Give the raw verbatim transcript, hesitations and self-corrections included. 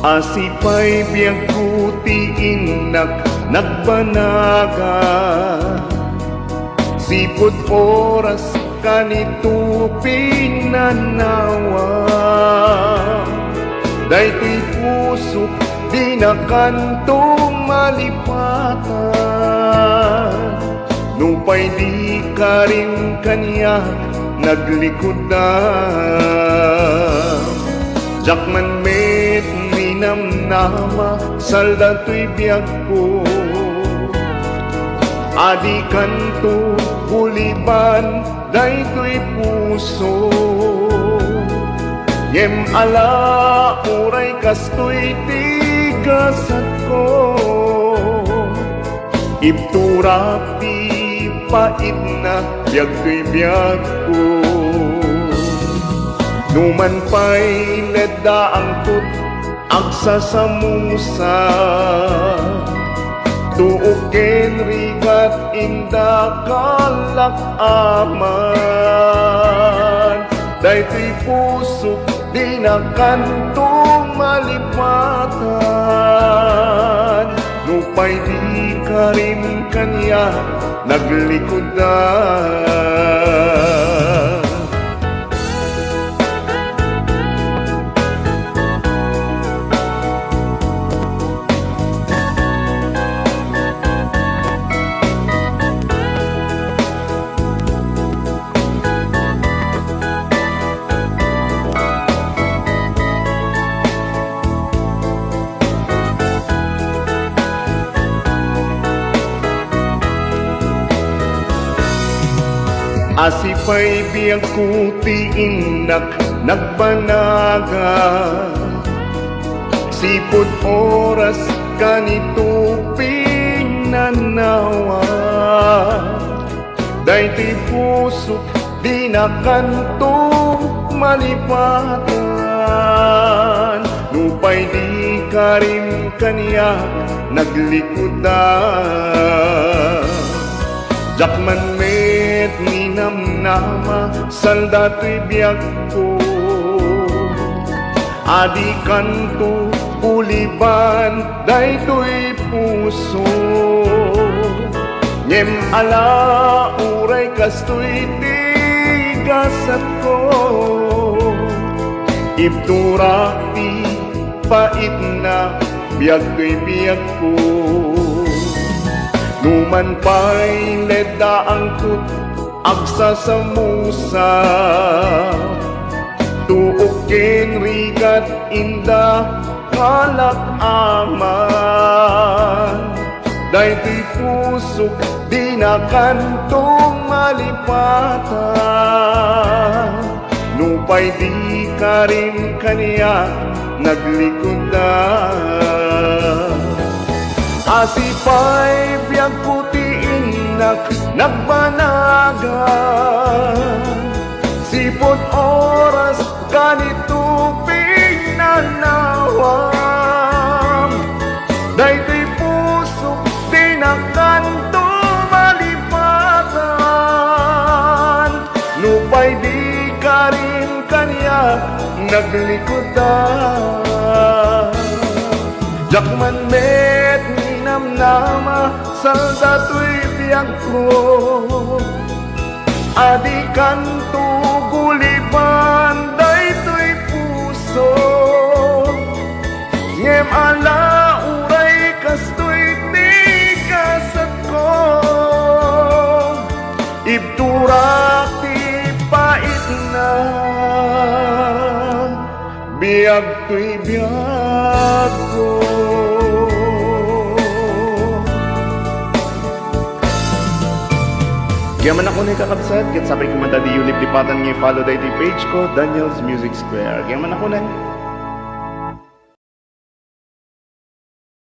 Asipay biagko ti innak nagbanagan, sipud oras kanito pinanawa. Daytoy pusok dina kanto malipatan. Nupay di karim kaniak naglikudda, diak man met ninamnama, salda toy biagko. Adi kanto guliban daytoy puso, ngem ala uray kastoy ti gasatko. Ibturak ti paitna, biag toy biagko. Numan pay ledda angtot agsasamusa, tuok ken rigat inda kalak aman. Daytoy pusok dina kanto malipatan, nupay di karim kaniak naglikudda. Asipay biagko ti innak nagbanagan, sipud oras kanito pinanawa. Daytoy pusok dina kanto malipatan, nupay di karim kaniak naglikudda. Diak man met ninamnama, salda toy biagko. Adi kanto uliban daytoy puso. Ngem ala uray kastoy ti gasatko. Ibturak ti paitna, biag toy biagko. Numan pay ledda angtot agsasamusa, tuok ken rigat inda kalak aman. Daytoy pusok dina kanto malipatan, nupay di karim kaniak naglikudda. Asipay biagko ti innak nagbanagan, sipud oras kanito pinanawam. Daytoy pusok dina kanto malipatan, nupay di karim kaniak naglikudda. Diak man met ninamnama, salda toy biagko. Adi kanto guliban daytoy puso, ngem ala uray kastoy ti gasatko. Ibturak ti paitna, biag toy biagko. Agyaman a kunay, kakabsat, ket sapay koma ta diyo liplipatan nga i-follow daytoy page ko, Daniel's Music Square. Agyaman a kunay.